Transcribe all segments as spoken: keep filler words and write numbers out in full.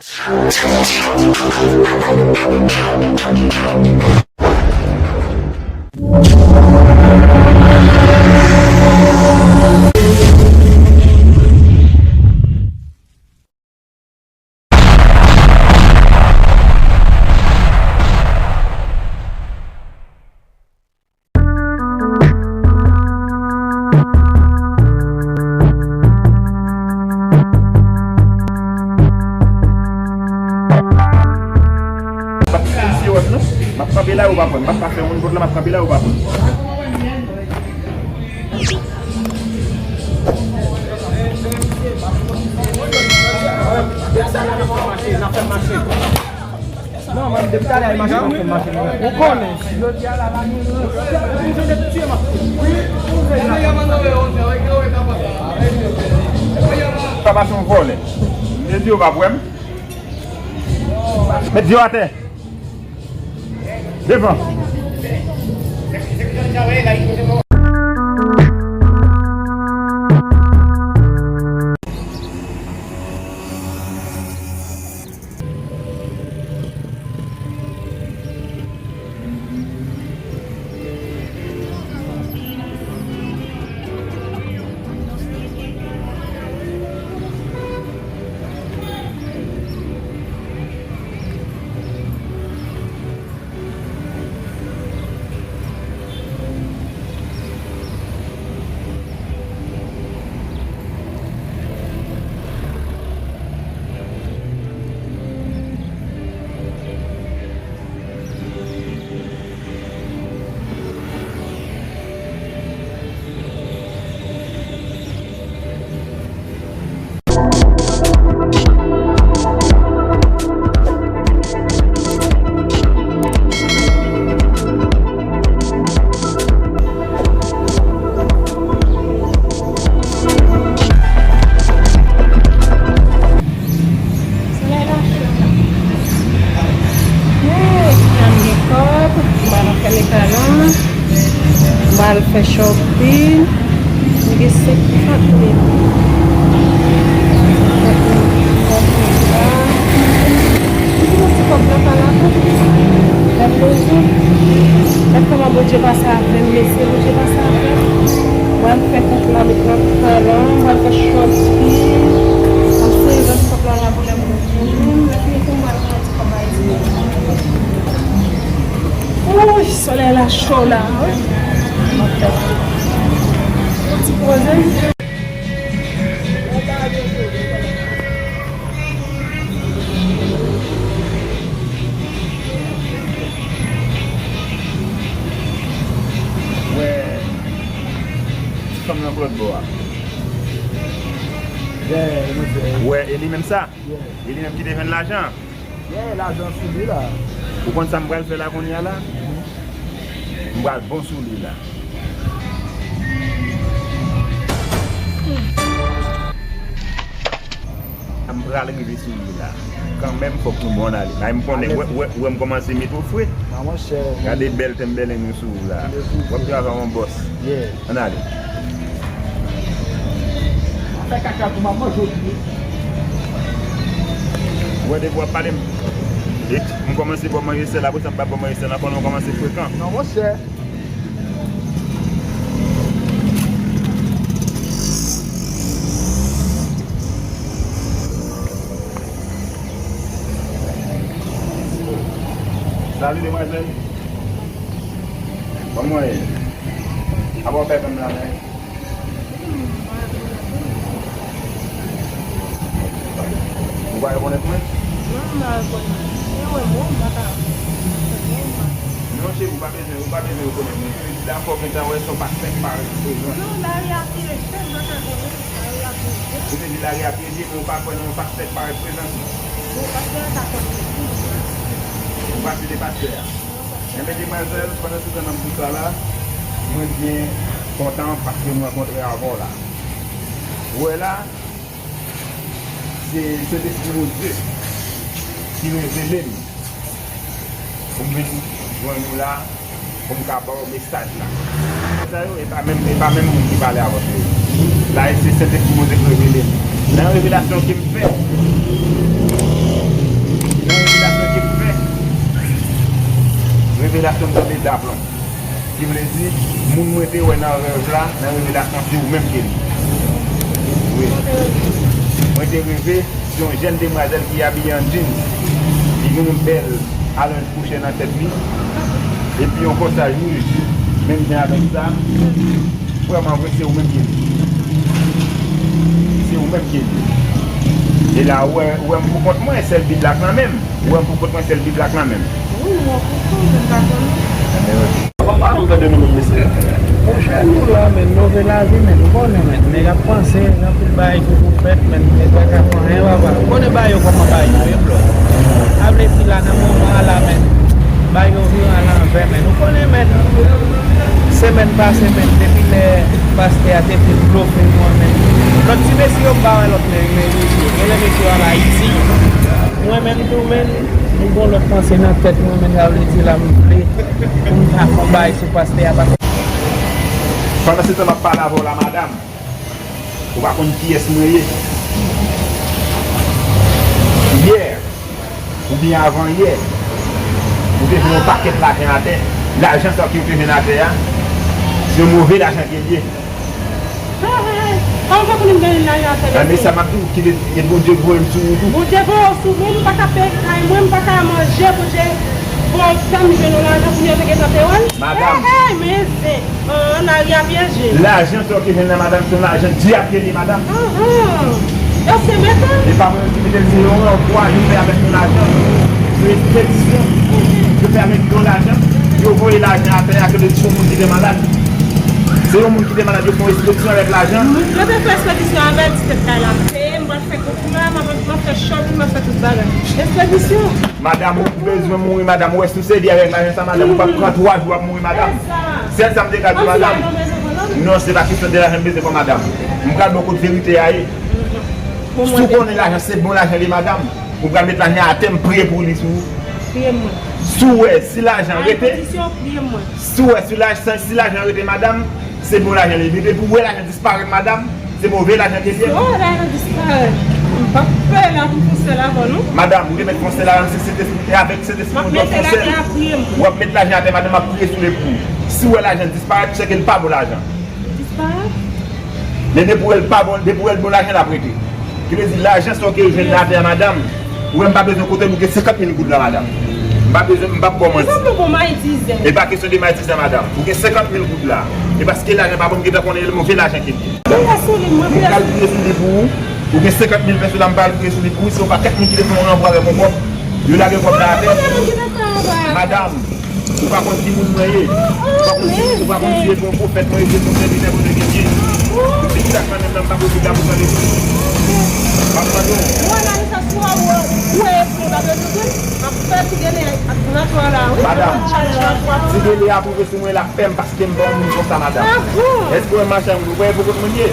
M ap fè siròp non. M ap kanpe la, ou pa pran. M ap pa fè moun kot la, m ap kanpe la, ou pa pran. Ou konnen. Sa pa se yon vòlè. M te di yo pa pran. Met zye w atè. Devan. Solèy la cho. Hey, m gen kòb, m pral fè netwayaj. M pral fè shopping. M gen senk kat mil. Gad kòman Bondye pase avè m, mesye, Bondye pase avè m. M pral fè kòb la met nan talon, m pral fè shopping. M ap sere rès kòb la la pou lè m vini. Lè fini pou m pral pran ti kòb la isi. Wouy, solèy la cho la, wi. M ap fè yon ti poze. Wè, ti fanm nan k lòt bò a. Yeah, e mwen se. Wè, e li menm sa? Yeah. E li menm ki te jwenn lajan? Yeah, lajan sou li la. Ou konn sa m pral fè la kounye a la? M pral bon sou li la. M pral rive sou li la. Kanmenm, fòk nou bon ale. Ay, m konnen, wè, wè, wè, m kòmanse mete w fre. Gade bèl tenbèlen nou sou ou la. W ap travay yon bòs. Ann ale. Fè kaka pou manman jodi. Ou wè depi w ap pale m. E, m kòmanse ba w manje sèl, apre sa m pa ba w manje sèl ankò, non, m kòmanse frekan. Non, monchè. Salut, demwazèl. Kòman w ye? Apa w fè konn la men? Ou pa rekonèt mwen? Non, m pa rekonèt. E wè, bon, m pa ka. Non, cheri, ou pa bezwen, ou pa bezwen rekonèt mwen. Dakò, gentan wè, se yon pastè k parèt prezan. Non, lari a pi rete, m pa ka konnen. Lari a pi rete. Ou te di lari a pi rete, men ou pa kwè nan yon pastè k parèt prezan. Bon, pastè a ta konn mwen. Ou pa site pastè a. Enben, demwazèl, pandan se tan n ap di sa la, mwen byen kontan paske m rankontre avè w la. Ou wè la, se Sentespri Bondye ki revele m pou m vin jwenn ou la, pou m ka ba w mesaj la. Sa yo, e pa menm, e pa menm moun ki pale avè w. La, e se Sentespri Bondye ki revele m. Nan revelasyon ke m fè, Revelasyon m tonbe daplon. Ki vle di, moun mwen te wè nan rèv la, nan revelasyon, se ou menm ke li. Wi. Mwen te reve, se yon jèn demwazèl ki abiye an jeans. Li gen yon bèl alonj kouchè nan tèt li. Epi yon kòsaj wouj, menm jan avèk sa. Vrèman vre, se ou menm ki di. Se ou menm ki di. E la, ou wè, ou wè m pou kont mwen, sèl Bib la k nan men m. Ou wè m pou kont mwen, sèl Bib la k nan men m. Wi, m wè w pou kont mwen, m pa konnen. Papa, m tande nou menm, mesye. Monchè, nou la, men, move lavi, men, ou konnen, men, nèg ap panse, gen anpil bagay ki pou fèt, men, nèg pa ka fè anyen, papa. Ou konnen bagay yo kòman bagay yo ye, bro. Sa vle di la, nan moman an la, men, bagay yo vire alanvè, men, ou konnen, men, semèn pase, men, depi lè pastè a te fin blofe nou an, men, lòt ti mesye yo m pa wè lòt men, men, mesye, gen lè mesye yo al Ayiti. Mwen menm tou, men, m gon lòt panse nan tèt mwen, men, sa vle di la, m vle pou m ta fè yon bagay sou pastè a, paske pandan se tan m ap pale avè w la, madanm, ou pa konn kiyès mwen ye. Yè, oubyen avan yè, ou te jwenn yon pakèt lajan atè. Lajan sa ke ou te jwenn atè a, se yon move lajan ke l ye. Hey, hey, hey. Kòman w fè konnen m gen lajan atè, mesye? Sa m ap di w, kite, e Bondye voye m sou ou tou. Bondye voye w sou mwen, m pa ka peye kay mwen, m pa ka manje, Bondye voye w fè m jwenn yon lajan kounye a, te gentan te wè l. Madanm. Hey, hey, men zen. An, lari a pyeje. Lajan sa w te jwenn nan madanm, se yon lajan dyab ke li, madanm. Anhan. Yo se mete. E pa mwen ki mete l, se yon ranvwa yo fè avèk yon lajan. Se yon ekspedisyon. Yo fè avèk yon lajan. Yo voye lajan atè a, ke se yon moun ki te malad. Se yon moun ki te malad, yo fè yon ekspedisyon avèk lajan. Yo te fè ekspedisyon avè l, ti tèt kay la peye, m pral fè konkou la, m ap, m ap fè shopping, m ap fè tout bagay. Ekspedisyon. Madanm, ou bezwen mouri, madanm. Ou wè si w sèvi avèk lajan sa, madanm, ou p ap pran twa jou, w ap mouri, madanm. Sèl sa m te ka di w, madanm. Non, se pa kesyon de lajan m bezwen pou madanm. M pral ba w kot verite a ye. Si w konnen lajan, se bon lajan li, madanm, ou pral met lajan atè, m priye pou li sou ou. Priye mwen. Si w wè, si lajan rete, si w wè, si lajan, si lajan rete, madanm, se bon lajan li. Men depi w wè lajan disparèt, madanm, se move lajan ke l ye. Oh, lajan disparèt. M p ap peye la pou m fè yon sèl avè w, non. Madanm, ou te mèt fè yon sèl avè m, se Sentespri, e avèk Sentespri, ou dwe fè yon sèl. W ap met lajan atè, madanm, m ap priye sou li pou ou. Si w wè lajan disparèt, se ke l pa bon lajan. Disparèt? Men depi w wè l pa bon, depi w wè l bon lajan, l ap rete. Ki vle di, lajan sa w ke w jwenn atè a, madanm, ou wè m pa bezwen kote l, ou gen senkant mil goud la, madanm. M pa bezwen, m p ap ba w manti. E pa kesyon de mayitizè, madanm. Ou gen senkant mil goud la. E paske lajan pa bon, m gentan konnen e move lajan ke l ye. M pral priye sou li pou ou. Ou gen senkant mil peso la, m pral priye sou li pou ou. Se yon pakèt moun ki te fè yon ranvwa avèk yon kòb. Yo lage kòb la atè. Madanm, ou pa konn ki moun mwen ye. Ou pa konn si, ou pa konn si e bon pwofèt mwen ye, se bon sèvitè Bondye ke l ye. Pitit ak manman m nan, m pa posib la pou tande. M ap mande w. Madanm, si Dele a pwouve sou mwen, l ap pè m paske m pa yon moun konsa, madanm. Èske w wè m mache ak moun? Ou wè e poko moun ye?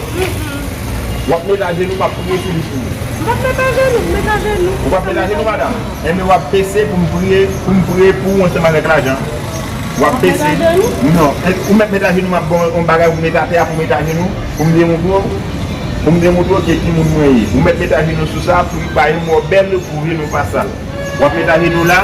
W ap met ajenou, m ap priye sou li pou ou. M p ap met ajenou, m met ajenou. Ou p ap met ajenou, madanm? Enben, w ap bese pou m priye, pou m priye pou ou ansanm avèk lajan. W ap bese. Non, ou mèt met ajenou, m ap ba w yon bagay pou w met atè a, pou w met ajenou, pou m demontre w, pou m demontre w ki, ki moun mwen ye. Ou mèt met ajenou sou sa, pou m bay yon mò bèl pou jenou pa sal. W ap met ajenou la.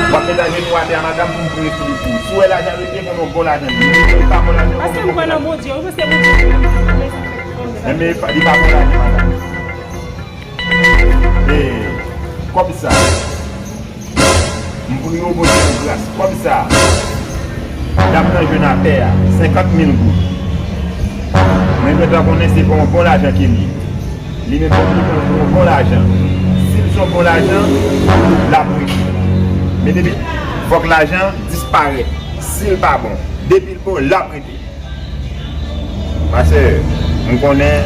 W ap met ajenou atè a, madanm, pou m priye sou li pou ou. Si w wè lajan rete, konnen yon bon lajan li. Li pa bon lajan. Paske m kwè nan Bondye, wi, paske Bondye. Enben, li pa bon lajan, madanm. E kòb sa. M priye w, Bondye, an gras. Kòb sa a, dam nan jwenn atè a, senkant mil goud. Mwen gentan konnen se pa yon bon lajan ke l ye. Li menm, li menm, se yon bon lajan. Si l se yon bon lajan, l ap rete. Men depi, fòk lajan disparèt. Si l pa bon. Depi l bon, l ap rete. Pastè, m konnen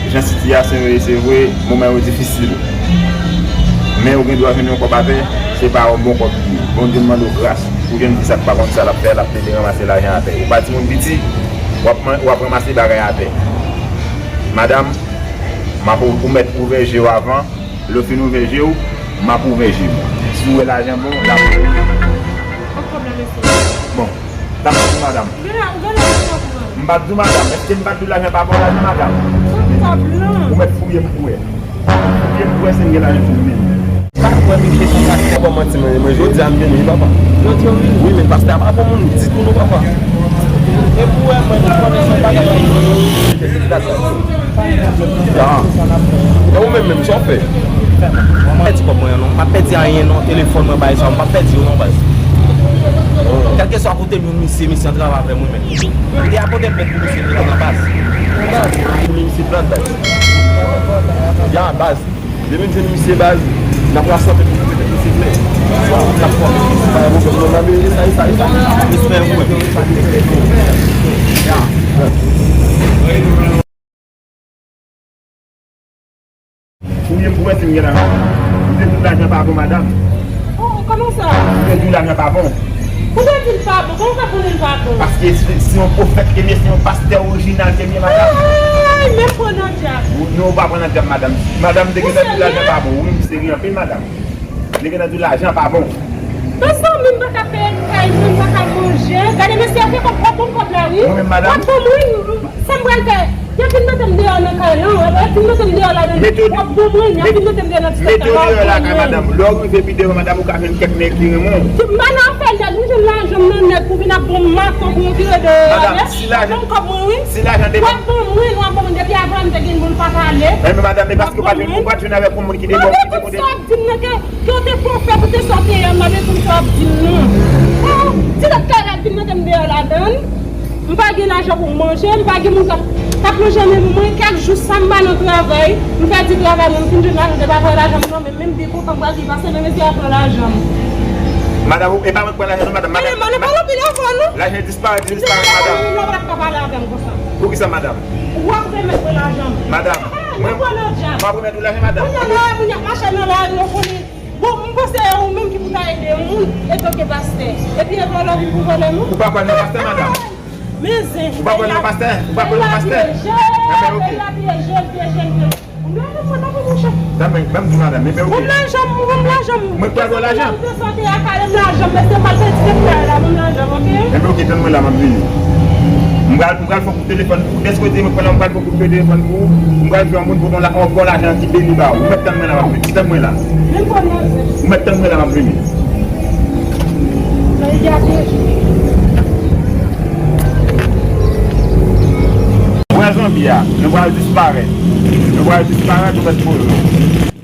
jan sitiyasyon yo ye, se vre, moman yo difisil. Men ou gen dwa jwenn yon kòb atè, se pa yon bon kòb li ye. Bondye, m mande w gras pou jèn fi sa k pa konn sa l ap fè, l ap plede ranmase lajan atè. Ou pa timoun piti, w ap, w ap ranmase bagay atè. Madanm, m ap ou, ou mèt ouvè je w avan. Lè w fin ouvè je w, m ap ouvè je m. Si w wè lajan bon, l ap. Bon, sa m ap di w, madanm. M pa t di w, madanm. Èske m pa t di w lajan pa bon, lajan, madanm? Ou mèt fouye m pou wè. Kote m kwè si m gen lajan sou mwen menm. Pa kwè m kesyon pastè ban manti mwen, mwen jodi a m vini wi papa. Jodi a wi. Wi, men pastè a pa bon moun ditou non papa. E pou wè mwen m konnen se yon bagay. Ah. E ou menm menm, sa w fè? M pa pèdi kòb mwen an non, m pa pèdi anyen non, telefòn mwen bay sa, m pa pèdi yo non baz. Kèlkeswa kote m youn misye, misye an travay avè mwen menm. M te apote plent pou misye, li nan baz. Pou misye plat baz. Ya baz. Depi m jwenn misye baz, n ap rasanble pou mete misye klè. N ap fòme misye pa yon pwoblèm non, nan meri sa, sa, sa. Respè pou mwen. Ou menm pou wè si m gen lajan. M te di w lajan pa bon, madanm. Oh, kòman sa? M te di w lajan pa bon. Ou te di l pa bon, kòman w fè konnen l pa bon? Paske se, se yon pwofèt ke m ye, se yon pastè orijinal ke m ye, madanm. Ay, men pran nan dyab. Ou, non, ou pa pran nan dyab, madanm. Madanm, m te gentan di w lajan pa bon. Wi, m serye anpil, madanm. M te gentan di w lajan pa bon. Mezanmi, m pa ka peye kay mwen, m pa ka manje. Gade, mesye, fè kòb, w ap ban m kòb la, wi. Mwen menm, madanm? W ap ban m, wi. Sa m pral fè? Y ap vin mete m deyò nan kay lan, y ap vin mete m deyò ladan, w ap ban mwen, y ap vin mete m deyò nan ti kay lan, w ap ban mwen. Mete w deyò lakay madanm. Lè w rive pi devan madanm, ou ka jwenn kèk nèg ki renmen w. M pa nan afè nèg, m jwenn lajan m nan nèg pou vin ap ban m maton pou retire deyò a. Madanm, si lajan, ban m kòb mwen, wi. Si lajan depann. W ap ban mwen, w ap ban mwen. Depi avan m te gen moun pa pale. Enben madanm, e paske w pa jwenn, ou pa jwenn avèk yon moun ki devan w, ki te kote. Di m nan ke, ke w te fè w fè pou te sòti an, m ap reponn sa w ap di m nan. Oh, ti lòt kay la vin mete m deyò ladan l. M pa gen lajan pou m manje, m pa gen moun k ap, k ap manje nan men mwen. Kèk jou sa m pa nan travay, m pèdi travay mwen, m fin jwenn lajan, m te pa pran lajan m nan, men menm byen kontan m pral viv, paske menm mesye a pran lajan m. Madanm, e pa mwen k pran lajan non, madanm. Madanm, madanm, pa anpil avè w non. Lajan disparèt, disparèt, madanm. Ou pa t ap ka pale avè m konsa. Poukisa, madanm? Ou ap remèt mwen lajan m. Madanm, mwen pran nan djab. M ap remèt ou lajan, madanm. Kounye a la, kounye a, mache nan lari, ou konnen. Bon, m panse e ou menm ki pou ta ede yon moun, etanke pastè. Epi e vòlè vin pou vòlè nou. Ou pa kwè nan pastè, madanm? Men zen. Ou pa kwè nan pastè? Ou pa kwè nan pastè? Enben, ok. Tanmen, ban m di madanm, enben, ok. Ban m lajan m, ban m lajan m. Mwen pral ba w lajan. Enben, ok, tann mwen la, m ap vini. M pral, m pral fè yon kout telefòn pou, dèske w di mwen pran la, m pral fè yon kout telefòn pou ou. M pral jwenn yon moun pou mwen la, yon bon lajan ki beni ba ou. Ou mèt tann mwen la, m ap vini. Tann mwen la. Ou mèt tann mwen la, m ap vini. Mwen zonbi a, nou pral disparèt. Nou pral disparèt, nou mèt poze.